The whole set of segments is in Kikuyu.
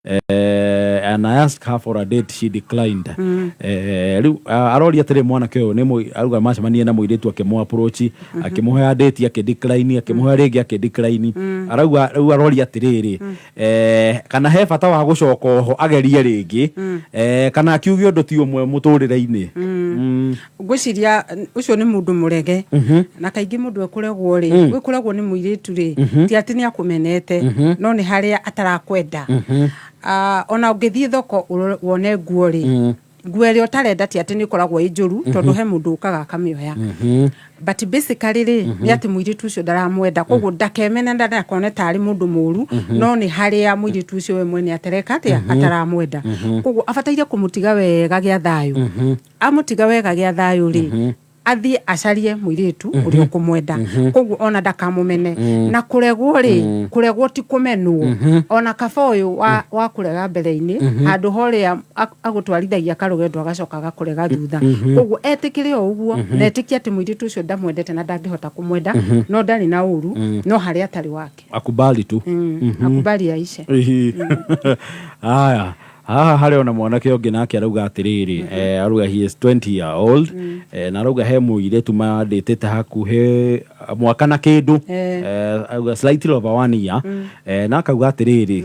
And I asked her for a date, she declined. Rĩu aroria atĩrĩ, mwanake ũyũ nĩ arauga macemanie na mũirĩtu, akĩmũ approach, akĩmũhoya date, akĩdecline, akĩmũhoya rĩngĩ, akĩdecline. Arauga rĩu aroria atĩrĩrĩ, kana he bata wa gũcoka oho agerie rĩngĩ, kana akiuge ũndũ ti ũmwe mũtũrĩre-inĩ? Ngwĩciria ũcio nĩ mũndũ mũrege, na kaingĩ mũndũ ekũregwo rĩ, gwĩkũregwo nĩ mũirĩtu rĩ, ti atĩ nĩ akũmenete, no nĩ harĩa atarakwenda. Ona ũngĩthiĩ thoko wone nguo rĩ, nguo ĩrĩa ũtarenda ti atĩ nĩ ĩkoragwo ĩ njũru, tondũ he mũndũ ũkaga akamĩoya. But basically rĩ, nĩ atĩ mũirĩtu ũcio ndaramwenda. Koguo ndakemene na ndakone tarĩ mũndũ mũru, no nĩ harĩa mũirĩtu ũcio we mwene atareka atĩa, ataramwenda. Koguo abataire kũmũtiga wega gĩa thayũ. Amũtiga wega gĩa thayũ rĩ, athiĩ acarie mũirĩtu ũrĩa ũkũmwenda. Koguo ona ndakamũmene. Na kũregwo rĩ, kũregwo ti kũmenwo. Ona kaba ũyũ wa kũrega mbere-inĩ, handũ horĩa agũtwarithagia karũgendo agacoka agakũrega thutha. Koguo etĩkĩre o ũguo na etĩkie atĩ mũirĩtu ũcio ndamwendete na ndangĩhota kũmwenda, no ndarĩ na ũru, no harĩa atarĩ wake. Akubali tu. Akubali aishe. Ihi. Haya, haha harĩ ona mwanake ũngĩ nake arauga atĩrĩrĩ, arauga he is 20 year old, na arauga he mũirĩtu mandĩtĩte hakuhĩ mwaka na kĩndũ. Arauga slightly over one year, na akauga atĩrĩrĩ,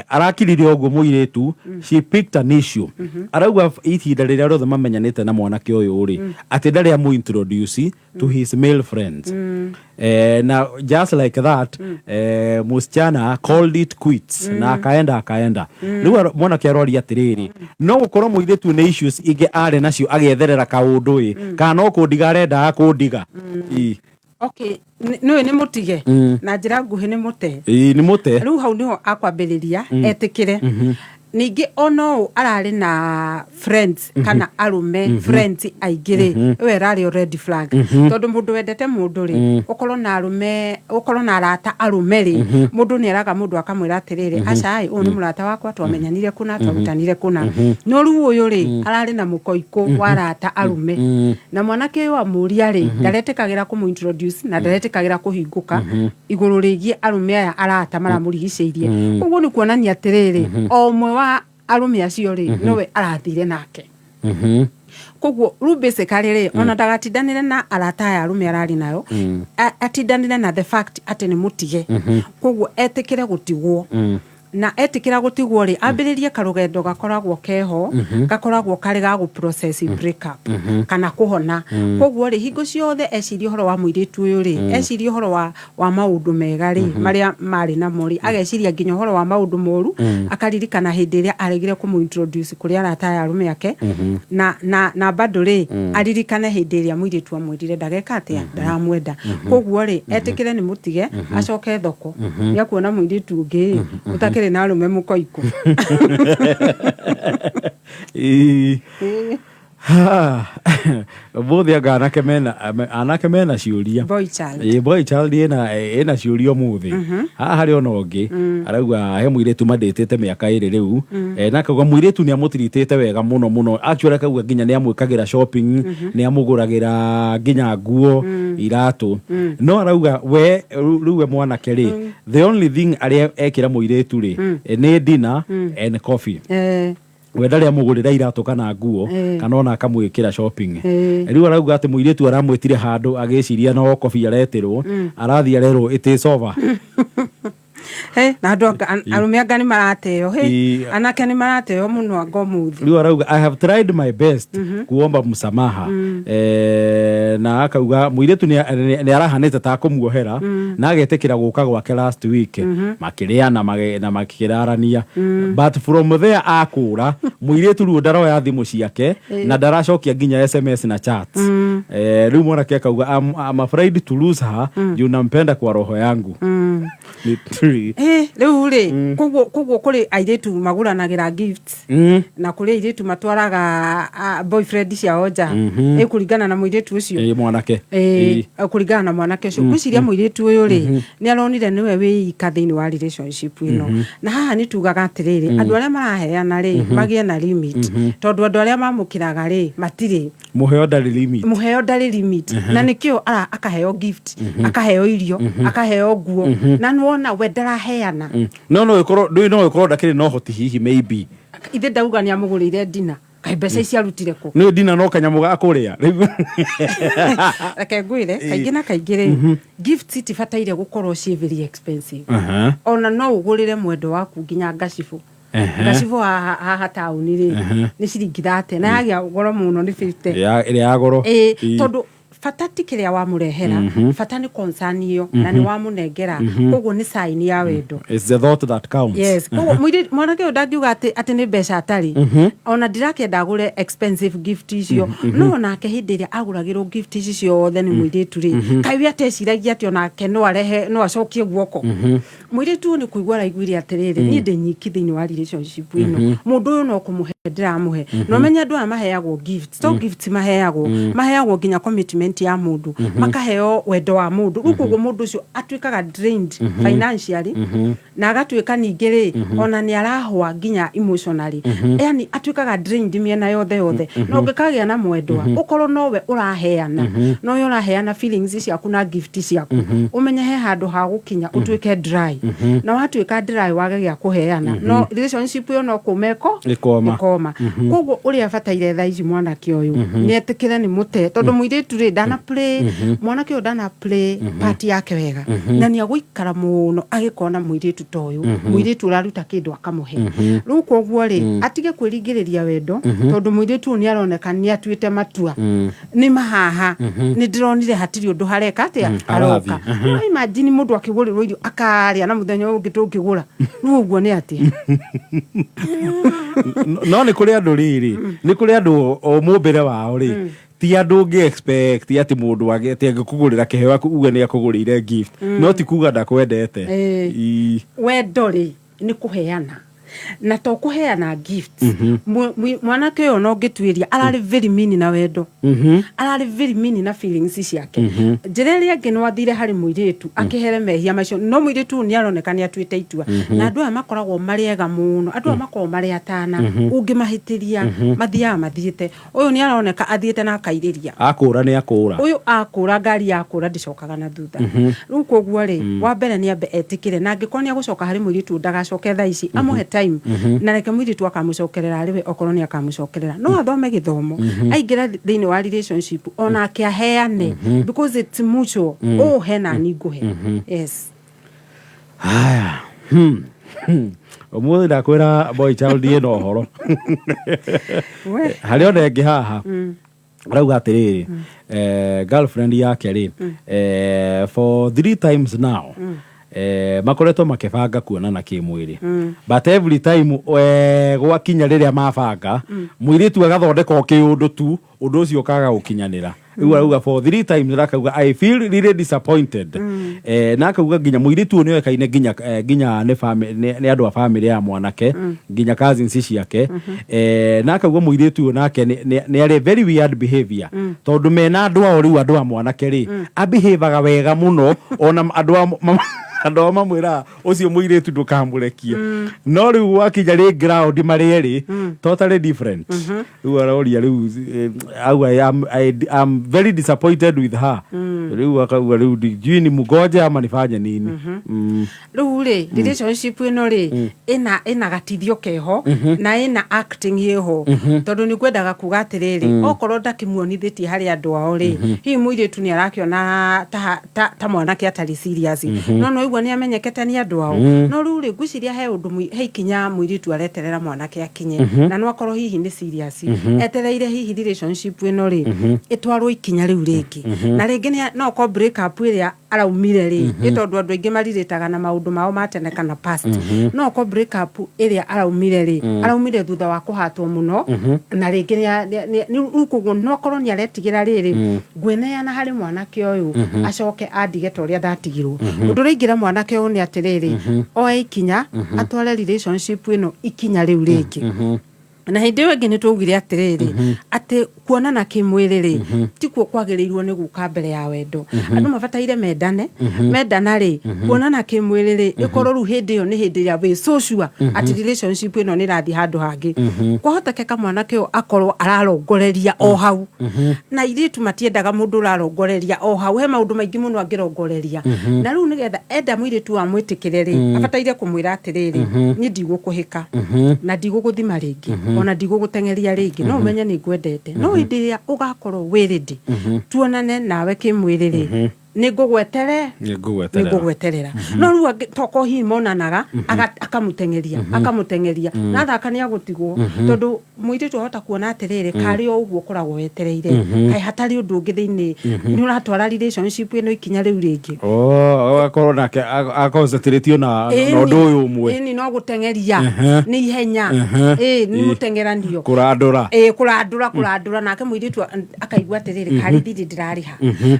arakirire ũguo mũirĩtu, she picked an issue. Arauga ihinda rĩrĩa rĩothe mamenyanĩte na mwanake ũyũ rĩ, atĩ ndarĩ amũ-introduce to his male friends. Na just like that, msichana called it quits na akaenda. Rĩu mwanake aroria atĩrĩrĩ, no gũkorwo mũirĩtu nĩ issues ingĩ arĩ nacio agetherera kaũndũ ĩ, kana no kũndiga arendaga kũndiga? Ĩ. Okay, nĩũĩ nĩ mũtige na njĩra nguhĩ nĩ mũte. Ĩ, nĩ mũte. Rĩu hau nĩho akwambĩrĩria etĩkĩre. Ningĩ ona ũũ ararĩ na friends kana arũme friends aingĩ rĩ, ĩyo ĩrarĩ o red flag, tondũ mũndũ wendete mũndũ rĩ, ũkorwo na arũme, ũkorwo na arata arũme rĩ, mũndũ nĩ eraga mũndũ akamwĩra atĩrĩrĩ, "Aca ĩ, ũyũ nĩ mũrata wakwa, twamenyanire kũna, twarutanire kũna." No rĩu ũyũ rĩ, ararĩ na mũkoikũ wa arata arũme, na mwanake ũyũ amũria rĩ, ndaretĩkagĩra kũmũ introduce na ndaretĩkagĩra kũhingũka igũrũ rĩgiĩ arũme aya arata maramũrigicĩirie. Ũguo nĩ kuonania atĩrĩrĩ, o ũmwe wa arũme acio rĩ, nowe arathire nake. Koguo rĩu basically rĩ, ona ndagatindanĩre na arata aya arũme ararĩ nayo, atindanĩre na the fact atĩ nĩ mũtige. Koguo etĩkĩre gũtigwo, na etĩkĩra gũtigwo rĩ, ambĩrĩrie karũgendo gakoragwo keho, gakoragwo karĩ ga gũ process break up kana kũhona. Koguo rĩ, hingo ciothe eciria ũhoro wa mũirĩtu ũyũ rĩ, eciria ũhoro wa maũndũ mega rĩ, marĩa marĩ namo rĩ, ageciria nginya ũhoro wa maũndũ moru, akaririkana hĩndĩ ĩrĩa aregire kũmũ introduce kũrĩ arata aya arũme ake, na bado rĩ, aririkane hĩndĩ ĩrĩa mũirĩtu amwĩrire ndageka atĩa, ndaramwenda. Koguo rĩ, etĩkĩre nĩ mũtige, acoke thoko, nĩ akuona mũirĩtu ũngĩ rĩ, ũtakĩrĩ na arũme mũkoiko. Ĩ. Ha, ũmũthĩ anga anake mena ciũria. Boy child. Ĩ, boy child ĩna ciũria ũmũthĩ. Haha harĩ ona ũngĩ arauga he mũirĩtu mandĩtĩte mĩaka 2 rĩu, na akauga mũirĩtu nĩ amũtiritĩte wega mũno mũno. Actually akauga nginya nĩ amwĩkagĩra shopping, nĩ amũgũragĩra nginya nguo, iratũ, no arauga we rĩu we mwanake rĩ, the only thing arĩa ekĩra mũirĩtu rĩ, nĩ dinner and coffee. We ndarĩ amũgũrĩra iratũ kana nguo kana ona akamwĩkĩra shopping. Rĩu arauga atĩ mũirĩtu aramwĩtire handũ agĩciria no coffee aretĩrwo, arathiĩ arerwo it is over. He, na andũ arũme anga nĩ marateo he. Anake nĩ marateo mũno anga ũmũthĩ. Rĩu arauga, "I have tried my best kuomba msamaha," na akauga mũirĩtu nĩ arahanĩte ta kũmuohera na agetĩkĩra gũka gwake last week, makĩrĩa na makĩrarania, but from there akũra mũirĩtu rĩu ndaroya thimũ ciake na ndaracokia nginya SMS na chats. Rĩu mwanake akauga, I'm afraid to lose her juu nampenda kwa roho yangu." Rĩu rĩ, koguo kũrĩ airĩtu magũranagĩra gifts na kũrĩ airĩtu matwaraga boyfriend ciao nja, kũringana na mũirĩtu ũcio. Ĩ, mwanake. Kũringana na mwanake ũcio. Ngwĩciria mũirĩtu ũyũ rĩ, nĩ aronire nĩwe wĩika thĩinĩ wa relationship ĩno. Na haha nĩ tugaga atĩrĩrĩ, andũ arĩa maraheana rĩ, magĩe na limit, tondũ andũ arĩa mamũkĩraga rĩ, matirĩ. Mũheo ndarĩ limit. Mũheo ndarĩ limit, na nĩkĩo akaheo gift, akaheo irio, akaheo nguo, na nĩwona we ndarĩ. Ndaraheana. No ĩkorwo ndũĩ, no ĩkorwo ndakĩrĩ na ũhoti hihi, maybe. Ithe ndauga nĩ amũgũrĩire ndina, kaĩ mbeca ici arutire kũ? Nĩ ndina no kanyamũ ga kũrĩa rĩu. Reke ngwĩre, kaingĩ na kaingĩ rĩ, gifts itibataire gũkorwo ciĩ very expensive. Ona no ũgũrĩre mwendo waku nginya ngacibũ. Ngacibũ haha taũni rĩ, nĩ ciringi 30, na yagĩa goro mũno nĩ 50. Ĩrĩa ya goro. Ĩĩ, tondũ bata ti kĩrĩa wamũrehera, bata nĩ concern ĩyo na nĩ wamũnengera, koguo nĩ sign ya wendo. It's the thought that counts. Yes, koguo mwanake ũyũ ndangiuga atĩ nĩ mbeca atarĩ, ona ndirakĩenda agũre expensive gift icio, no onake hĩndĩ ĩrĩa agũragĩrwo gift ici ciothe nĩ mũirĩtu rĩ, kaĩ we ateciragia atĩ onake no arehe, no acokie guoko? Mũirĩtu ũyũ nĩ kũigua araiguire atĩrĩrĩ, niĩ ndĩ nyiki thĩinĩ wa relationship ĩno, mũndũ ũyũ no kũmũhe ndĩramũhe. Na ũmenye andũ aya maheagwo gifts, to gifts maheagwo, maheagwo nginya commitment ya mũndũ, makaheo wendo wa mũndũ. Rĩu koguo mũndũ ũcio atuĩkaga drained financially, na agatuĩka ningĩ rĩ, ona nĩ arahwa nginya emotionally, yani atuĩkaga drained mĩena yothe yothe. Na ũngĩkagĩa na mwendwa, ũkorwo nowe ũraheana, nowe ũraheana feelings ciaku na gift ciaku, ũmenye he handũ ha gũkinya ũtuĩke dry, na watuĩka dry wage gĩa kũheana, no relationship ĩyo no kũma ĩko. Ĩkoma. Ĩkoma. Koguo ũrĩa abataire thaa ici, mwanake ũyũ nĩ etĩkĩre nĩ mũte, tondũ mũirĩtu rĩ, ndana play, mwanake ũyũ ndana play part yake wega, na nĩ agũikara mũno agĩkona mũirĩtu ta ũyũ, mũirĩtu ũraruta kĩndũ akamũhe. Rĩu koguo rĩ, atige kwĩringĩrĩria wendo, tondũ mũirĩtu ũyũ nĩ aroneka nĩ atuĩte matua nĩ mahaha, nĩ ndĩronire hatirĩ ũndũ hareka atĩa Harathiĩ. haroka. No imagine mũndũ akĩgũrĩrwo irio akarĩa, na mũthenya ũyũ ũngĩ tũngĩgũra rĩu ũguo nĩ atĩa? No nĩ kũrĩ andũ rĩrĩ, nĩ kũrĩ andũ o mũmbĩre wao rĩ, ti andũ ũngĩ expect atĩ mũndũ atĩ angĩkũgũrĩra kĩheo uge nĩ akũgũrĩire gift, no ti kuga ndakwendete. Wendo rĩ, nĩ kũheana, na to kũheana gifts. Mwanake ũyũ no ngĩtuĩria ararĩ very mean na wendo, ararĩ very mean na feelings ciake. Njĩra ĩrĩa ĩngĩ, no athire harĩ mũirĩtu akĩhere mehia macio, no mũirĩtu ũyũ nĩ aroneka nĩ atuĩte itua. Na andũ aya makoragwo marĩ ega mũno, andũ aya makoragwo marĩ atana, ũngĩmahĩtĩria mathiaga mathiĩte. Ũyũ nĩ aroneka athiĩte na akairĩria. Akũra nĩ akũra. Ũyũ akũra, ngari yakũra ndĩcokaga na thutha. Rĩu koguo rĩ, wa mbere nĩ ambe etĩkĩre, na angĩkorwo nĩ agũcoka harĩ mũirĩtu ũyũ, ndagacoke thaa ici, amũhe time, na reke mũirĩtu akamũcokerera arĩ we, okorwo nĩ akamũcokerera. No athome gĩthomo, aingĩra thĩinĩ wa relationship onake aheane, because it's mutual, ũũhe na ni ngũhe, yes. Haya, ũmũthĩ ndakwĩra boy child ĩno ũhoro. We. Harĩ ona ĩngĩ haha arauga atĩrĩrĩ, girlfriend yake rĩ, for 3 times now, makoretwo makĩbanga kuonana kĩmwĩrĩ, but every time, gwakinya rĩrĩa mabanga, mũirĩtu agathondeka o kĩũndũ tu, ũndũ ũcio ũkaga gũkinyanĩra. Rĩu arauga for 3 times, na akauga, "I feel really disappointed." Na akauga nginya mũirĩtu ũyũ nĩoĩkaine nginya nginya nĩ andũ a family ya mwanake, nginya cousins ciake. Na akauga mũirĩtu ũyũ nake nĩ arĩ very weird behavior, tondũ mena andũ ao, rĩu andũ a mwanake rĩ, abehavaga wega mũno, ona andũ ao mamwĩraga ũcio mũirĩtu ndũkamũrekie, no rĩu gwakinya rĩ ground marĩ erĩ, totally different. Rĩu aroria rĩu, auga, "I'm very disappointed with her." Rĩu akauga rĩu sijui ni mgoje ama nifanye nini. Rĩu rĩ, relationship ĩno rĩ, ĩna gatithio keho na ĩna acting ĩho, tondũ nĩ ngwendaga kuga atĩrĩrĩ, okorwo ndakĩmuonithĩtie harĩ andũ ao rĩ, hihi mũirĩtu nĩ arakĩona ta mwanake atarĩ serious, no igua nĩ amenyekete nĩ andũ ao. No rĩu rĩ, ngwĩciria he ũndũ he ikinya mũirĩtu areterera mwanake akinye, na no akorwo hihi nĩ serious, etereire hihi relationship ĩno rĩ, ĩtwarwo ikinya rĩu rĩngĩ, na rĩngĩ no okorwo break up ĩrĩa araumire rĩ, nĩ tondũ andũ aingĩ marirĩtaga na maũndũ mao ma tene kana past, no okorwo break up ĩrĩa araumire rĩ, araumire thutha wa kũhatwo mũno, na rĩngĩ rĩu koguo no akorwo nĩ aretigĩra rĩrĩ, ngwĩneana harĩ mwanake ũyũ acoke andige ta ũrĩa ndatigirwo. Ũndũ ũrĩa ingĩra mwanake ũyũ nĩ atĩrĩrĩ, oe ikinya atware relationship ĩno ikinya rĩu rĩngĩ. Na hĩndĩ ĩyo ĩngĩ nĩ twaugire atĩrĩrĩ, atĩ kuonana kĩmwĩrĩ rĩ, tikuo kwagĩrĩirwo nĩ gũka mbere ya wendo. Andũ mabataire mendane. Mendana rĩ, kuonana kĩmwĩrĩ rĩ, ĩkorwo rĩu hĩndĩ ĩyo nĩ hĩndĩ ĩrĩa wĩ so sure atĩ relationship ĩno nĩ ĩrathiĩ handũ hangĩ. Kwahotekeka mwanake ũyũ akorwo ararongoreria o hau, na airĩtu matiendaga mũndũ ũrarongoreria o hau. He maũndũ maingĩ mũno angĩrongoreria, na rĩu nĩgetha enda mũirĩtu amwĩtĩkĩre rĩ, abataire kũmwĩra atĩrĩrĩ, niĩ ndigũkũhĩka na ndigũgũthima rĩngĩ, ona ndigũgũteng'eria rĩngĩ, no ũmenye nĩ ngwendete, no hĩndĩ ĩrĩa ũgakorwo wĩ ready tuonane nawe kĩmwĩrĩ rĩ, nĩ ngũgwetere. Nĩ ngũgweterera. Nĩ ngũgweterera. No rĩu toko hihi monanaga, akamũteng'eria, akamũteng'eria, na thaka nĩ agũtigwo, tondũ mũirĩtu ahota kuona atĩrĩrĩ, karĩ o ũguo ũkoragwo wetereire, kaĩ hatarĩ ũndũ ũngĩ thĩinĩ, nĩ ũratwara relationship ĩno ikinya rĩu rĩngĩ. Oh, agakorwo nake aconcentrate na ũndũ ũyũ ũmwe. Ĩni, no gũteng'eria nĩ ihenya, ĩ nĩ mũteng'eranio. Kũrandũra. Ĩ, kũrandũra, kũrandũra, nake mũirĩtu akaigua atĩrĩrĩ, karĩ thirĩ ndĩrarĩha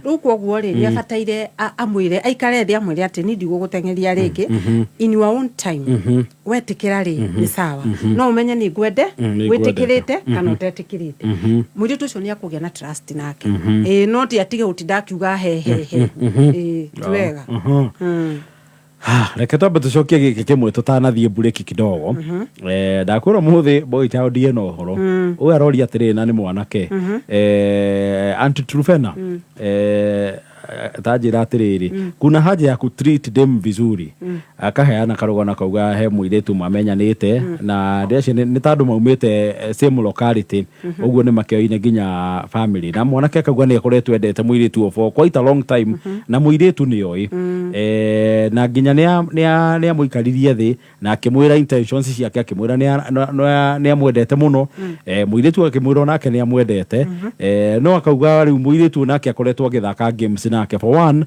rĩu. Koguo rĩ, nĩ abataire amwĩre, aikare thĩ amwĩre atĩ niĩ ndigũgũteng'eria rĩngĩ, in your own time wetĩkĩra rĩ, nĩ sawa, no ũmenye nĩ ngwende. Nĩ wĩtĩkĩrĩte kana ũtetĩkĩrĩte, mũirĩtu ũcio nĩ akũgĩa na trust nake. Ĩ, no ti atige gũtinda akiuga he he he. Ĩ, ti wega. Ha, reke twambe tũcokie gĩkĩ kĩmwe tũtanathiĩ mburĩki kidogo. Ndakwĩra mũthĩ boy child ena ũhoro ũyũ aroria atĩrĩrĩ, na nĩ mwanake, Aunty Trufena, tanjĩra atĩrĩrĩ, kuna haja ya kutreat dem vizuri? Akaheana karũgano, akauga he mũirĩtu mamenyanĩte na ndĩreciria nĩ ta andũ maumĩte same locality ũguo, nĩ makĩoine nginya family, na mwanake akauga nĩ akoretwo endete mũirĩtu ũyũ for quite a long time, na mũirĩtu nĩ oĩ, na nginya nĩ amũikaririe thĩ na akĩmwĩra intentions ciake, akĩmwĩra nĩ amwendete mũno. Mũirĩtu akĩmwĩra onake nĩ amwendete. No akauga rĩu mũirĩtu nake akoretwo agĩthaka games nake. For one,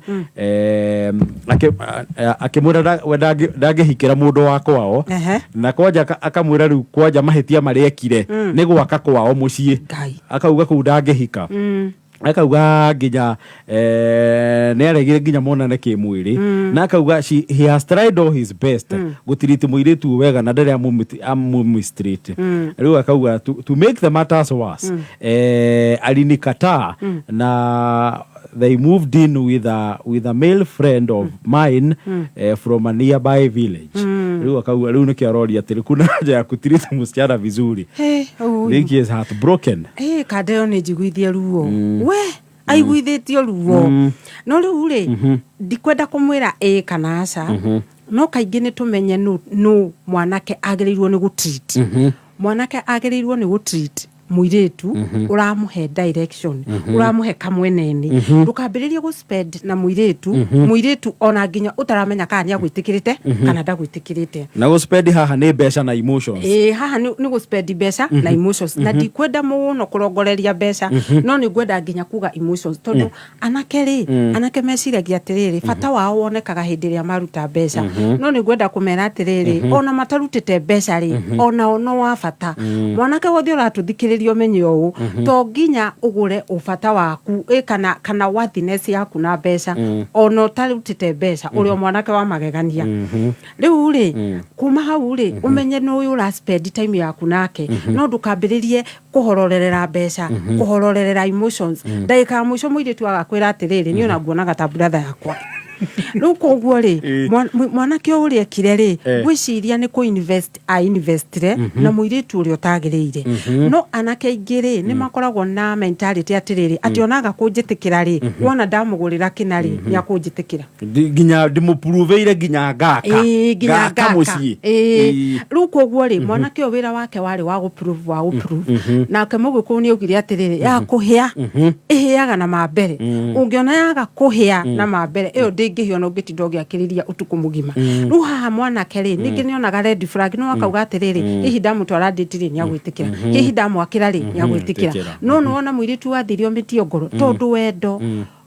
akĩmwĩra we ndangĩhikĩra mũndũ wa kwao. Na kwanja akamwĩra rĩu kwanja mahĩtia marĩa ekire nĩ gwaka kwao mũciĩ. Ngai. Akauga kũu ndangĩhika. Akauga nginya nĩ aregire nginya monane kĩmwĩrĩ, na akauga he has tried all his best gũtiriti mũirĩtu ũyũ wega na ndarĩ amũmistreat. Rĩu akauga to make the matters worse, alinikataa na they moved in with a male friend of mine from a nearby village. Rĩu akauga rĩu nĩkĩo aroria atĩrĩ, kuna haja ya kutreat msichana vizuri? Hey, ui. Think he is heartbroken. Ĩ, kanda ĩyo nĩ njiguithie ruo, we aiguithĩtio ruo. No rĩu rĩ, ndikwenda kũmwĩra ĩ kana aca, no kaingĩ nĩ tũmenye nũ mwanake agĩrĩirwo nĩ gũtreat. Mwanake agĩrĩirwo nĩ gũtreat mũirĩtu ũramũhe direction, ũramũhe kamweneni. Ndũkambĩrĩrie gũspend na mũirĩtu, mũirĩtu ona nginya ũtaramenya kana nĩ agwĩtĩkĩrĩte kana ndagwĩtĩkĩrĩte. Na gũspend haha nĩ mbeca na emotions. Ĩĩ, haha nĩ gũspend mbeca na emotions, na ndikwenda mũno kũrongoreria mbeca, no nĩ ngwenda nginya kuga emotions, tondũ anake rĩ, anake meciragia atĩrĩrĩ, bata wao wonekaga hĩndĩ ĩrĩa maruta mbeca. No nĩ ngwenda kũmera atĩrĩrĩ, ona matarutĩte mbeca rĩ, onao no wa bata. Mwanake wothe ũratũthikĩrĩria, ũmenye ũũ, to nginya ũgũre ũbata waku ĩ, kana worthiness yaku na mbeca. Ona ũtarutĩte mbeca, ũrĩ o mwanake wa magegania. Rĩu rĩ, kuma hau rĩ, ũmenye nĩ ũyũ ũra spend time yaku nake, no ndũkambĩrĩrie kũhororerera mbeca, kũhororerera emotions. Ndagĩka ya mũico mũirĩtu agakwĩra atĩrĩrĩ, niĩ ona nguonaga ta brother yakwa. Rĩu koguo rĩ, mwanake ũyũ ũrĩa ekire rĩ, ngwĩciria nĩ kũ invest a investire na mũirĩtu ũrĩa ũtagĩrĩire. No anake aingĩ rĩ, nĩ makoragwo na mentality atĩrĩrĩ, atĩ onaga kũnjĩtĩkĩra rĩ, wona ndamũgũrĩra kĩna rĩ, nĩ akũnjĩtĩkĩra. Nginya ndĩmũpuruvĩire nginya ngaka. Ĩĩ, nginya ngaka ngaka mũciĩ. Ĩĩ. Ĩĩ. Rĩu koguo rĩ, mwanake ũyũ wĩra wake warĩ wa gũprove, wa gũprove. Nake mũgĩkũyũ nĩ augire atĩrĩrĩ, ya kũhĩa ĩhĩaga na mambere. Ũngĩona yaga kũhĩa na mambere, ĩyo ndĩngĩhĩa ona ũngĩtinda ũgĩakĩrĩria ũtukũ mũgima. Rĩu haha mwanake rĩ, ningĩ nĩonaga red flag, no akauga atĩrĩrĩ, hihi ndamũtwara date rĩ, nĩ agwĩtĩkĩra, hihi ndamwakĩra rĩ, nĩ agwĩtĩkĩra. Ĩtĩkĩra. No nĩwona mũirĩtu wathirio mĩtio ngoro, tondũ wendo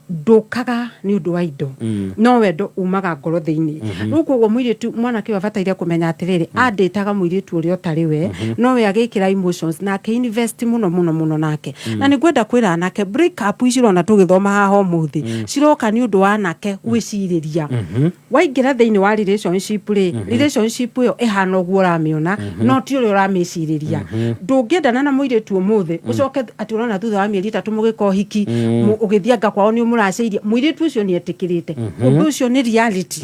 Ndũkaga nĩ ũndũ wa indo, no wendo umaga ngoro thĩinĩ. Rĩu koguo mũirĩtu, mwanake ũyũ abataire kũmenya atĩrĩrĩ, andĩtaga mũirĩtu ũrĩa ũtarĩ we, no we agĩkĩra emotions na akĩ invest mũno mũno mũno nake. Na nĩ ngwenda kwĩra anake, break up ici ũrona tũgĩthoma haha ũmũthĩ ciroka nĩ ũndũ wa anake gwĩcirĩria. Waingĩra thĩinĩ wa relationship rĩ, relationship ĩyo ĩhana ũguo ũramĩona, no ti ũrĩa ũramĩcirĩria. Ndũngĩendana na mũirĩtu ũmũthĩ, ũcoke atĩ ũrona thutha wa mĩeri 3 mũgĩka ũhiki, ũgĩthianga kwao nĩ ũmũracĩirie. Mũirĩtu ũcio nĩ etĩkĩrĩte ũndũ ũcio, nĩ reality,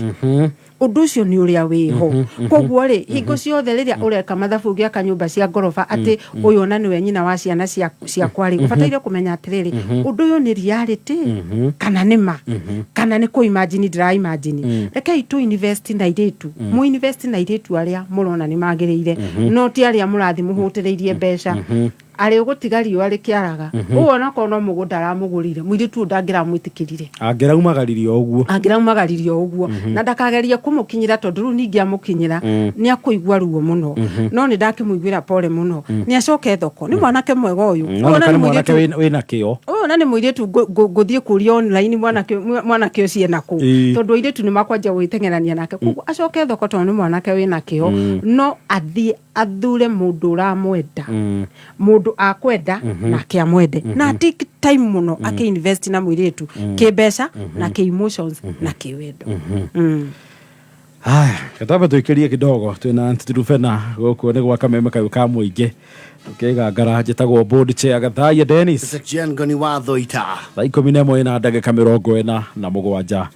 ũndũ ũcio nĩ ũrĩa wĩho. Koguo rĩ, hingo ciothe rĩrĩa ũreka mathabu ũgĩaka nyũmba cia ngoroba atĩ ũyũ ona nĩwe nyina wa ciana ciakwa rĩ, ũbataire kũmenya atĩrĩrĩ, ũndũ ũyũ nĩ reality kana nĩ ma kana nĩ kũ imagine ndĩra imagine. Rekei tũ invest na airĩtu, mũ invest na airĩtu arĩa mũrona nĩ magĩrĩire, no ti arĩa mũrathiĩ mũhũtĩrĩirie mbeca arĩ ũgũtiga riũa rĩkĩaraga. Ũũ onakorwo no mũgũnda aramũgũrire, mũirĩtu ũyũ ndangĩramwĩtĩkĩrire. Angĩraumagaririe o ũguo. Angĩraumagaririe o ũguo na ndakagerie kũmũkinyĩra, tondũ rĩu ningĩ amũkinyĩra nĩ akũigua ruo mũno. No nĩ ndakĩmũiguĩra pole mũno, nĩ acoke thoko, nĩ mwanake mwega ũyũ. Ũyũ ona Oneka nĩ nĩ mwanake mũirĩtu wĩna kĩo. Ũyũ ona nĩ mũirĩtu ngũthiĩ kũria online, mwanake ũcio ena kũ, tondũ airĩtu nĩ makwanjia gwĩteng'erania nake. Koguo acoke thoko tondũ nĩ mwanake wĩna kĩo, no athiĩ athure mũndũ ũramwenda, mũndũ akwenda nake amwende, na take time mũno akĩ invest na mũirĩtu kĩmbeca na kĩ emotions na kĩwendo. Haya, gatambe tuikirie kidogo. Twina Aunty Rufena gũkũ nĩ gwa Kameme kayũ ka mũingĩ, tũkĩgangara. Njĩtagwo board chair Gathaia Dennis. Jengo wa Thoita. Thaa 11 na ndagĩka 47.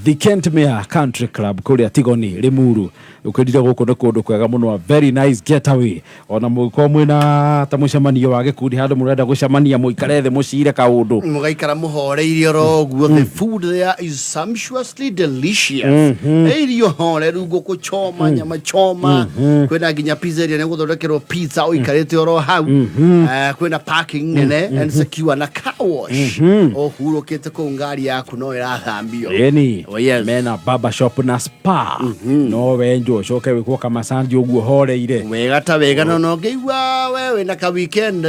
The Kentmere Country Club kũrĩa Tigoni, Limuru. Ũkĩrire gũkũ nĩ kũndũ kwega mũno, a very nice getaway. Ona mũgĩkorwo mwĩna ta mũcemanio wa gĩkundi, handũ mũrenda gũcemania, mũikare thĩ mũcire kaũndũ. Mũgaikara mũhoreirie oro ũguo. The food there is sumptuously delicious. Irio horeru, ngũkũ choma, nyama choma, kwĩna nginya pizza ĩrĩa nĩ gũthondekerwo pizza ũikarĩte oro hau. Kwĩna parking nene and secure na car wash, ũhurũkĩte kũu, ngari yaku no ĩrathambio. Ĩni. Oh, yes. Mena barber shop na spa, no wenjwo ũcoke wĩkwo kamasanji ũguo horeire. Wega ta wega. No ngĩigua we wĩna ka weekend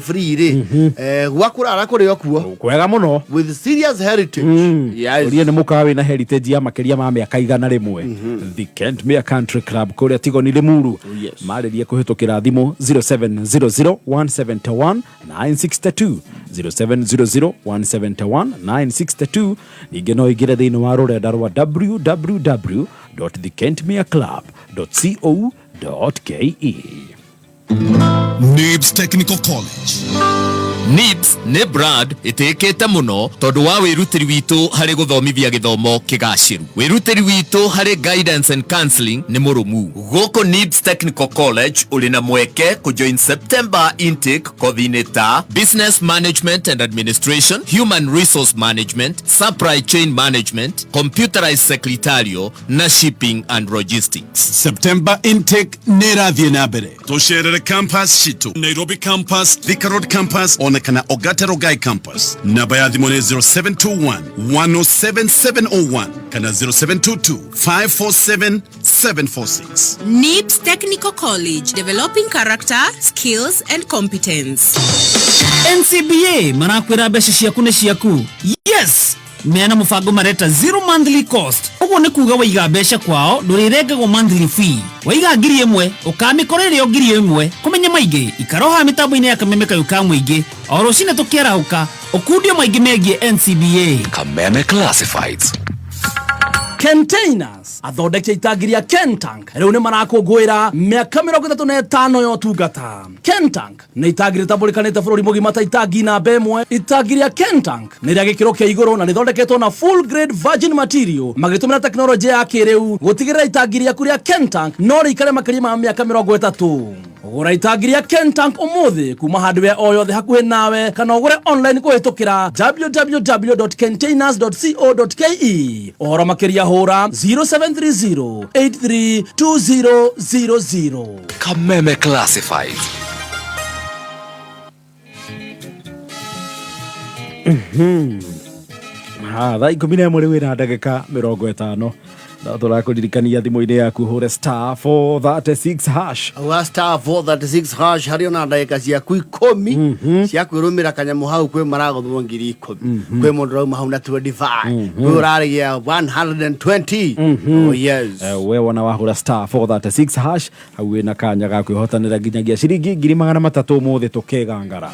free rĩ, gwa kũrara kũrĩ o kuo. Kwega mũno. With serious heritage, yes. Ũrie nĩ mũkawa wĩna heritage ya makĩria ma mĩaka 100. The Kentmere Country Club kũrĩa Tigoni, Limuru. Marĩrie kũhĩtũkĩra thimũ 0700 171 962, 0700 171 962. Ningĩ no ingĩre thĩinĩ wa rũrenda rwa www thekentmereclub co ke. NIBS Technical College. NIBS nĩ brand ĩtĩkĩte mũno tondũ wa wĩrutĩri witũ harĩ gũthomithia gĩthomo kĩgacĩru. Wĩrutĩri witũ harĩ guidance and counseling nĩ mũrũmu. Gũkũ NIBS Technical College ũrĩ na mweke kũjoin September intake kothi-inĩ ta Business Management and Administration, Human Resource Management, Supply Chain Management, Computerized Secretarial na Shipping and Logistics. September intake nĩ ĩrathiĩ na mbere. Tũcerere campus citũ, Nairobi campus, Thika Road campus ona kana Ogate Rongai campus. Namba ya thimũ nĩ 0721 107701 kana 0722 547 746. NIBS Technical College, developing character, skills and competence. NCBA marakwĩra mbeca ciaku nĩ ciaku. Yes, mena mũbango mareta zero monthly cost. Ũguo nĩ kuga waiga mbeca kwao ndũrĩrengagwo monthly fee. Waiga 1000 ũkamĩkora ĩrĩ o 1000. Kũmenya maingĩ ikaroha mĩtambo-inĩ ya Kameme kayũ ka mũingĩ o rũcinĩ tũkĩarahũka, ũkundio maingĩ megiĩ NCBA. Kameme Classifieds. Containers athondeki a itangi rĩa Kentank rĩu nĩ marakũngũĩra mĩaka 35 ya ũtungata. Kentank nĩ itangi rĩtambũrĩkanĩte bũrũri mũgima ta itangi namba ĩmwe. Itangi rĩa Kentank nĩ rĩa gĩkĩro kĩa igũrũ na rĩthondeketwo na full grade virgin material magĩtũmĩra tekinoronjĩ ya kĩrĩu gũtigĩrĩra itangi rĩaku rĩa Kentank no rĩikare makĩria ma mĩaka 30. Gũra itangi rĩa Kentank ũmũthĩ kuma hardware o yothe hakuhĩ nawe kana ũgũre online kũhĩtũkĩra www.containers.co.ke. Ũhoro makĩria hũra 0730 832000. Kameme Classifieds. Ha, thaa 11 rĩu ĩna ndagĩka 50. No tũrakũririkania thimũ-inĩ yaku hũre *436#. Wa *436# harĩ ona ndagĩka ciaku 10 cia kwĩrũmĩra kanyamũ hau. Kwĩ maragũthwo 10,000, kwĩ mũndũ rauma hau na 25, kwĩ ũrarĩgia 120. Oh yes. We wona wahũra *436# hau wĩna kanya ga kwĩhotanĩra nginyagia ciringi 300,000 ũmũthĩ tũkĩgangara.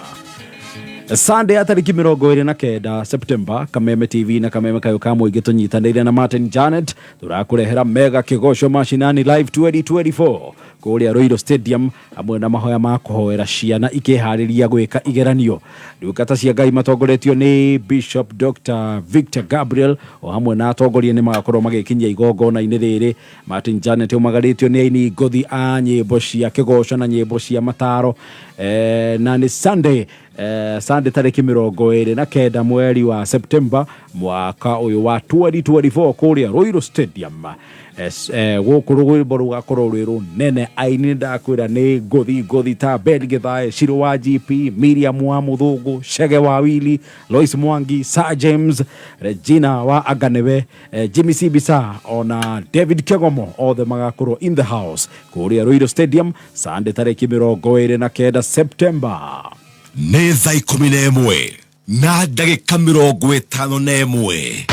Sunday ya tarĩki 29 September, Kameme TV na Kameme Kayũ ka Mũingĩ tũnyitanĩire na Martin Janet tũrakũrehera mega kĩgoco mashinani live 2024 kũrĩa Ruiru Stadium, hamwe na mahoya ma kũhoera ciana ikĩharĩria gwĩka igeranio. Ndungata cia Ngai matongoretio nĩ Bishop Dr Victor Gabriel o hamwe na atongoria nĩ magakorwo magĩkinyia igongona-inĩ rĩrĩ. Martin Janet ũmagarĩtio nĩ aini ngothi a nyĩmbo cia kĩgoco na nyĩmbo cia mataro, na nĩ Sunday tarĩki 29 mweri wa September mwaka ũyũ wa 2024 kũrĩa Ruiru Stadium. Gũkũ rwĩmbo rũgakorwo rwĩ rũnene. Aini ndakwĩra nĩ ngothi ngothi ta Ben Githae, Shiro wa GP, Miriam wa Mũthũngũ, Chege wa Willy, Lois Mwangi, Sir James, Regina wa Anganewe, Jimmy Sibisa ona David Kegomo, othe magakorwo in the house kũrĩa Ruiru Stadium Sunday tarĩki 29 September. Nĩ thaa 11:51.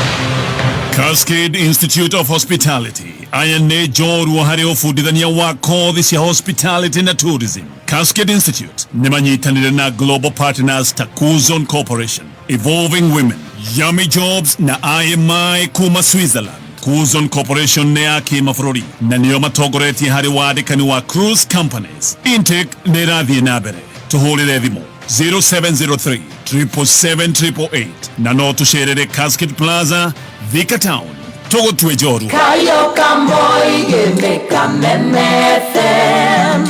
Cascade Institute of Hospitality aya nĩ njorua harĩ ũbundithania wa kothi cia hospitality na tourism. Cascade Institute nĩ manyitanĩre na global partners ta Kuzon Corporation, Evolving Women, Yummy Jobs na IMI kuma Switzerland. Kuzon Corporation nĩ ya kĩmabũrũri na nĩo matongoretie harĩ wandĩkani wa cruise companies. Intake nĩ ĩrathiĩ na mbere. Tũhũrĩre thimũ 0703 777 888 na no tũcerere Cascade Plaza, Thika Town. Tũgũtue njorua. Kayo kamoige Kameme FM,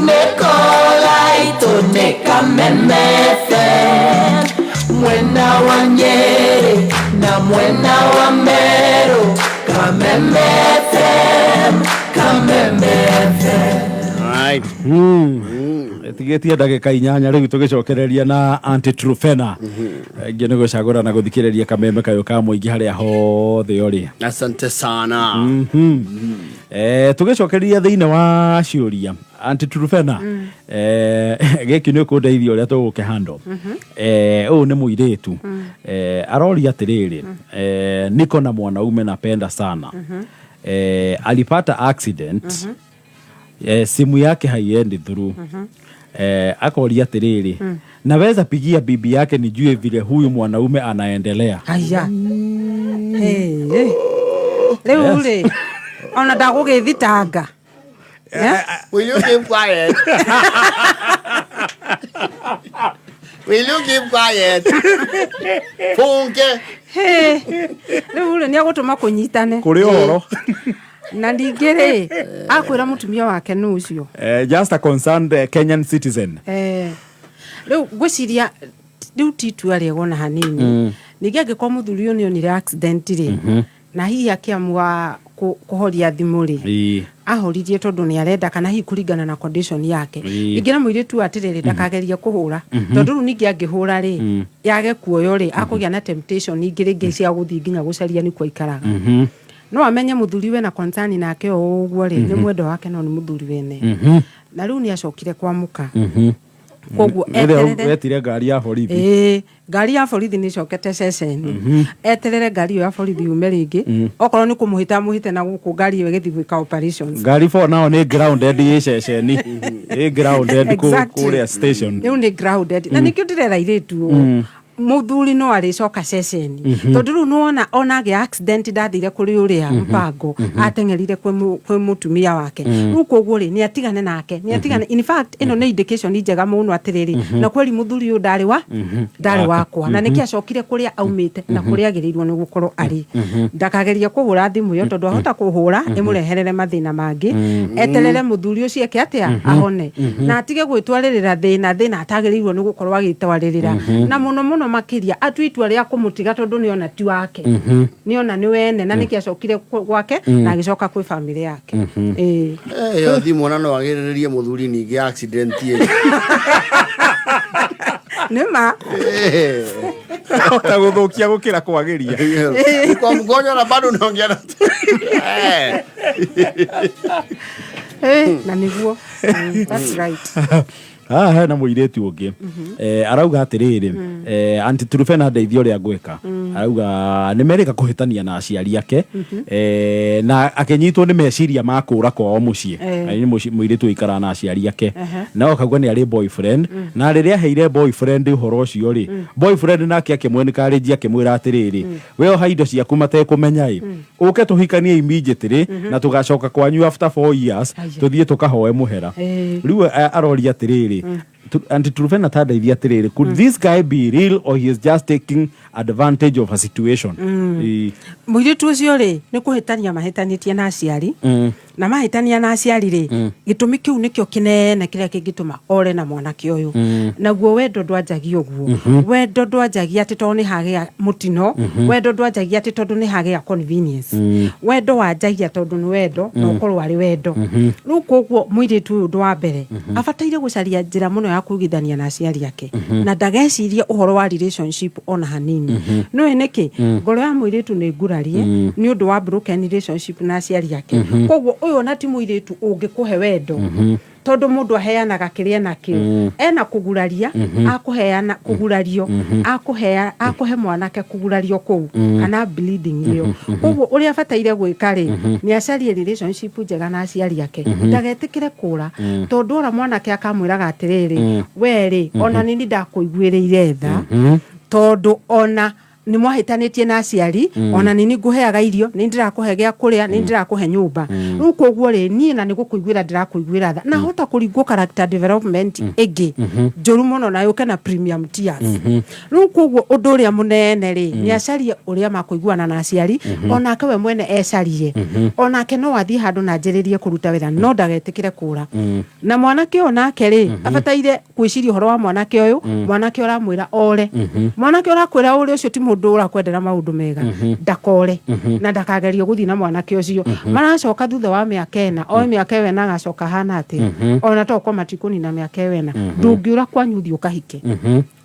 Nekolaito ne Kameme FM, Mwena wa Nyeri na mwena wa Meru, Kameme FM, Kameme FM. Right. Tigĩtie ndagĩka 8 rĩu tũgĩcokereria na Aunty Trufena ingĩ nĩ gũcagũra na gũthikĩrĩria Kameme Kayũ ka Mũingĩ harĩa hothe ũrĩ. Asante sana. Tũgĩcokereria thĩinĩ wa ciũria, Aunty Trufena, gĩkĩ nĩ ũkũndeithia ũrĩa tũgũkĩhandle. Ũyũ nĩ mũirĩtu, aroria atĩrĩrĩ, niko na mwanaume napenda sana, alipata accident, simu yake haiendi through. Akoria atĩrĩrĩ, naweza pigia bibi yake nijue vile huyu mwanaume anaendelea? Aya. Hey, hey. Rĩu rĩ, ona ndagũgĩthitanga. Will you keep quiet? Will you keep quiet? Funke. Hey, rĩu rĩ, nĩ agũtũma kũnyitane. Kũrĩ ũhoro. Na ningĩ rĩ, akwĩra mũtumia wake nũ ũcio? Just a concerned Kenyan citizen. Rĩu ngwĩciria rĩu ti itua rĩega ona hanini. Ningĩ angĩkorwo mũthuri ũyũ nĩ onire accident rĩ, na hihi akĩamua kũhoria thimũ rĩ, ahoririe tondũ nĩ arenda kana hihi kũringana na condition yake. Ingĩra mũirĩtu ũyũ atĩrĩrĩ, ndakagerie kũhũra, tondũ rĩu ningĩ angĩhũra rĩ, yage kuoyo rĩ, akũgĩa na temptation ingĩ rĩngĩ cia gũthiĩ nginya gũcaria nĩkuo aikaraga. No amenye mũthuri we na concern nake o ũguo rĩ, nĩ mwendwa wake, no nĩ mũthuri wene, na rĩu nĩ acokire kwamũka, koguo Rĩrĩa eterere. Wetire ngari ya borithi. Ĩĩ, ngari ya borithi nĩ ĩcokete ceceni. Eterere ngari ĩyo ya borithi yume rĩngĩ, okorwo nĩ kũmũhĩta amũhĩte na gũkũ ngari ĩyo ĩgĩthiĩ gwĩka operations. Ngari for now nĩ grounded, ĩ ceceni, ĩ grounded kũrĩa station. Rĩu nĩ grounded, na nĩkĩo ndĩrera airĩtu ũũ, mũthuri no arĩcoka ceceni, tondũ rĩu nĩwona ona agĩa accident ndathire kũrĩ ũrĩa mpango ateng'erire kwĩ mũtumia wake. Rĩu koguo rĩ, nĩ atigane nake, nĩ atigane. In fact, ĩno nĩ indication njega mũno atĩrĩrĩ, na kweri mũthuri ũyũ ndarĩ wakwa, na nĩkĩ acokire kũrĩa aumĩte na kũrĩa agĩrĩirwo nĩ gũkorwo arĩ. Ndakagerie kũhũra thimũ ĩyo, tondũ ahota kũhũra ĩmũreherere mathĩna mangĩ. Eterere mũthuri ũcio eke atĩa, ahone, na atige gwĩtwarĩrĩra thĩna atagĩrĩirwo nĩ gũkorwo agĩtwarĩrĩra, na mũno mũno makĩria atue itua rĩa kũmũtiga, tondũ nĩona ti wake, nĩona nĩ wene, na nĩkĩ acokire gwake na agĩcoka kwĩ famĩlĩ yake. Ĩĩ. Ĩyo thimũ ona no agĩrĩrĩrie mũthuri ningĩ accident ĩ. Nĩ ma. Hota gũthũkia gũkĩra kwagĩria. Kwa mgonjwa na bado unaongea na Eh, na nĩguo. That's right. Haha hena mũirĩtu ũngĩ. Arauga atĩrĩrĩ, Aunty Trufena, ndeithia ũrĩa ngwĩka. Arauga nĩ merĩga kũhĩtania na aciari ake, na akĩnyitwo nĩ meciria ma kũra kwao mũciĩ. Na nĩ mũirĩtu ũikaraga na aciari ake, no akauga nĩ arĩ boyfriend, na rĩrĩa aheire boyfriend ũhoro ũcio rĩ, boyfriend nake akĩmwencourage, akĩmwĩra atĩrĩrĩ, we oha indo ciaku matekũmenya ĩ, ũke tũhikanie immediately na tũgacoka kwanyu after 4 years. Aya. Tũthiĩ tũkahoe mũhera. Rĩu aroria atĩrĩrĩ, Aunty Trufena, ta ndeithia atĩrĩrĩ, could this guy be real or he is just taking advantage of a situation? Ĩ. Mũirĩtu ũcio rĩ, nĩ kũhĩtania mahĩtanĩtie na aciari, na mahĩtania na aciari rĩ, gĩtũmi kĩu nĩkĩo kĩnene kĩrĩa kĩngĩtũma ore na mwanake ũyũ. Naguo wendo ndwanjagia ũguo. Wendo ndwanjagia atĩ tondũ nĩ hagĩa mũtino. Wendo ndwanjagia atĩ tondũ nĩ hagĩa convenience. Wendo wanjagia tondũ nĩ wendo, na ũkorwo arĩ wendo. Rĩu koguo mũirĩtu ũyũ, ũndũ wa mbere, abataire gũcaria njĩra mũno ya kũiguithania na aciari ake, na ndagecirie ũhoro wa relationship ona hanini. Nĩũĩ nĩkĩ? Ngoro ya mũirĩtu nĩ ngurarie nĩ ũndũ wa broken relationship na aciari ake. Koguo ũyũ ona ti mũirĩtu ũngĩkũhe wendo, tondũ mũndũ aheanaga kĩrĩa enakĩo. Ena kũguraria, akũheana kũgurario, akũhea, akũhe mwanake kũgurario kũu kana bleeding ĩyo. Koguo ũrĩa abataire gwĩka rĩ, nĩ acarie relationship njega na aciari ake, ndagetĩkĩre kũra, tondũ ora mwanake akamwĩraga atĩrĩrĩ, we rĩ, ona nini ndakũiguĩrĩire tha, tondũ ona nĩ mwahĩtanĩtie na aciari, ona nĩ ngũheaga irio, nĩ ndĩrakũhe gĩa kũrĩa, nĩ ndĩrakũhe nyũmba. Rĩu koguo rĩ, niĩ na nĩ gũkũiguĩra ndĩrakũiguĩra tha, na hota kũringwo character development ĩngĩ njũru mũno na yũke na premium tears. Rĩu koguo ũndũ ũrĩa mũnene rĩ, nĩ acarie ũrĩa makũiguana na aciari, onake we mwene ecarie. Onake no athiĩ handũ na anjĩrĩrie kũruta wĩra, no ndagetĩkĩre kũra. Na mwanake ũyũ nake rĩ, abataire gwĩciria ũhoro wa mwanake ũyũ. Mwanake ũramwĩra ore, mwanake ũrakwĩra ũrĩ, ũcio ti mũndũ ũrakwendera maũndũ mega. Ndakore na ndakagerie gũthiĩ na mwanake ũcio. Maracoka thutha wa mĩaka 4, o mĩaka ĩyo 4 agacoka hana atĩa? Ona to korwo matikũnina mĩaka ĩyo 4, ndũngĩũra kwanyu ũthiĩ ũkahike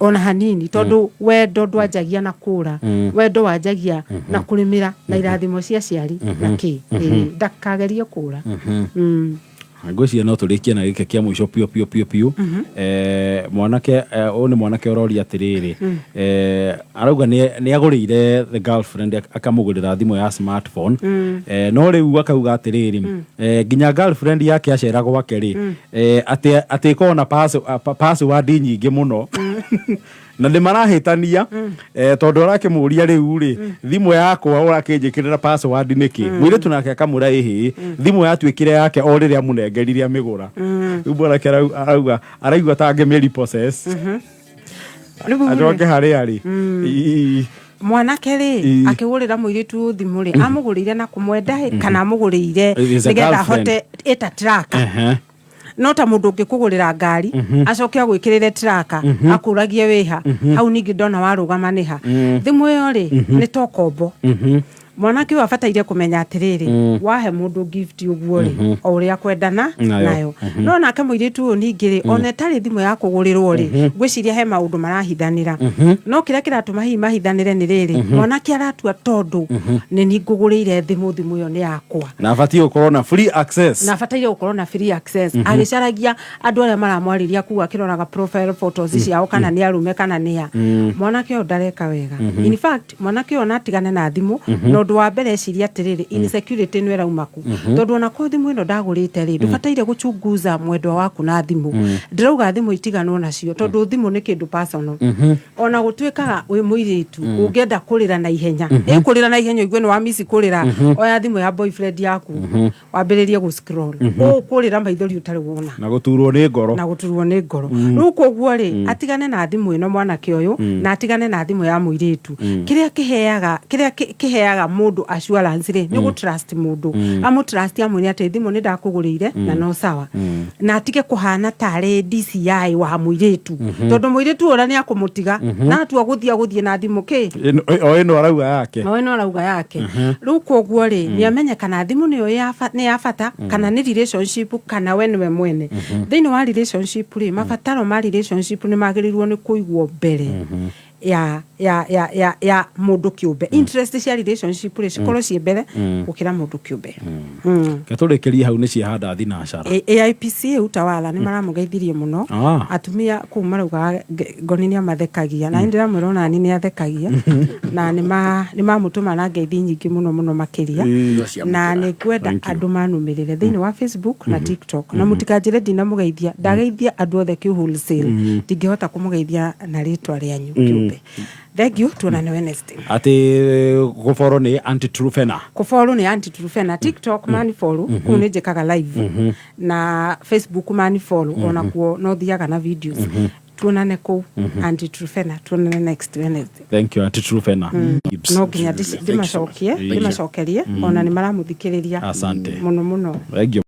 ona hanini, tondũ wendo ndwanjagia na kũra. Wendo wanjagia na kũrĩmĩra na irathimo cia aciari na kĩ. Ĩĩ, ndakagerie kũra. Ngwĩciria no tũrĩkie na gĩkĩ kĩa mũico piũ piũ piũ piũ. Mwanake, ũyũ nĩ mwanake ũroria atĩrĩrĩ, arauga nĩ agũrĩire the girlfriend, akamũgũrĩra thimũ ya smartphone, no rĩu akauga atĩrĩrĩ, nginya girlfriend yake acera gwake rĩ, atĩ ĩkoragwo na password nyingĩ mũno, na nĩ marahĩtania, tondũ arakĩmũria, rĩu rĩ, thimũ yakwa ũrakĩnjĩkĩrĩra password nĩkĩ? Mũirĩtu nake akamwĩra, ĩhĩ, thimũ yatuĩkire yake o rĩrĩa amũnengerire amĩgũra. Rĩu mwanake arauga araigua ta angĩmĩ repossess Rĩu rĩ, acoke harĩa rĩ. Mwanake rĩ, akĩgũrĩra mũirĩtu thimũ rĩ, amũgũrĩire na kũmwenda ĩ, kana amũgũrĩire Is a nĩgetha girlfriend. ahote ĩta tracker? No ta mũndũ ũngĩkũgũrĩra ngari, acoke agwĩkĩrĩre tracker, akũragie wĩha hau, ningĩ ndona warũgama nĩha. Thimũ ĩyo rĩ, nĩ ta ũkombo. Mwanake ũyũ abataire kũmenya atĩrĩrĩ, wahe mũndũ gift ũguo rĩ, o ũrĩa kwendana nayo. Nayo no nake mũirĩtu ũyũ ningĩ rĩ, ona ĩtarĩ thimũ ya kũgũrĩrwo rĩ, ngwĩciria he maũndũ marahithanĩra. No kĩrĩa kĩratũma hihi mahithanĩre nĩ rĩrĩ, mwanake aratua tondũ nĩ ni ngũgũrĩire thimũ, thimũ ĩyo nĩ yakwa. Na abatiĩ gũkorwo na free access. Na abataire gũkorwo na free access, agĩcaragia andũ arĩa maramwarĩria kuu, akĩroraga profile photos ciao kana nĩ arume kana nĩ a. Mwanake ũyũ ndareka wega. In fact, mwanake ũyũ ona atigane na thimũ, na ũndũ wa mbere eciria atĩrĩrĩ, insecurity ĩno ĩrauma kũ? Tondũ ona korwo thimũ ĩno ndagũrĩte rĩ, ndũbataire gũchunguza mwendwa waku na thimũ. Ndĩrauga thimũ itiganwo nacio, tondũ thimũ nĩ kĩndũ personal. Ona gũtuĩkaga wĩ mũirĩtu ũngĩenda kũrĩra na ihenya, ĩ kũrĩra na ihenya, ũigue nĩ wa miss kũrĩra, oya thimũ ya boyfriend yaku, wambĩrĩrie gũ scroll, ũkũrĩra maithori ũtarĩ wona. Na gũturwo nĩ ngoro. Na gũturwo nĩ ngoro. Rĩu koguo rĩ, atigane na thimũ ĩno mwanake ũyũ, na atigane na thimũ ya mũirĩtu. Kĩrĩa kĩheaga, kĩrĩa kĩheaga mũndũ assurance rĩ, nĩ gũ trust mũndũ, amũ trust, amwĩre atĩ thimũ nĩ ndakũgũrĩire na no sawa, na atige kũhana tarĩ DCI wa mũirĩtu, tondũ mũirĩtu ũrĩa nĩ akũmũtiga na atua gũthiĩ, agũthiĩ na thimũ kĩ. O ĩno arauga yake. O ĩno arauga yake. Rĩu koguo rĩ, nĩ amenye kana thimũ nĩyo nĩ ya bata, kana nĩ relationship, kana we nĩwe mwene thĩinĩ wa relationship rĩ. Mabataro ma relationship nĩ magĩrĩirwo nĩ kũigwo mbere. ya mũndũ kĩũmbe. Interest cia relationship rĩ, cikorwo ciĩ mbere gũkĩra mũndũ kĩũmbe. Ketũrĩkĩrie hau nĩ ciahanda thinacara. AIPCA Utawala nĩ maramũgeithirie mũno. Ah. Atumia kũu maraugaga Ngoni nĩ amathekagia, na nĩ ndĩramwĩra onani nĩ athekagia, na nĩ mamũtũma na ngeithi nyingĩ mũno mũno makĩria. Na nĩ ngwenda Thank you. andũ manũmĩrĩre thĩinĩ wa Facebook na TikTok, na mũtikanjĩre ndinamũgeithia. Ndageithia andũ othe kĩ wholesale, ndingĩhota kũmũgeithia na rĩtwa rĩanyu kĩũmbe. Thank you, tuonane Wednesday. Atĩ gũboro nĩ Auntie Trufena. Kũfollow nĩ Auntie Trufena. TikTok manifollow, kũu nĩ njĩkaga live, na Facebook manifollow onakuo no thiaga na videos. Tuonane kũu, Auntie Trufena. Tuonane next Wednesday. Thank you, Auntie Trufena. No nginya ndĩmacokie, ndĩmacokerie, ona nĩ maramũthikĩrĩria Asante. mũno mũno. Thank you.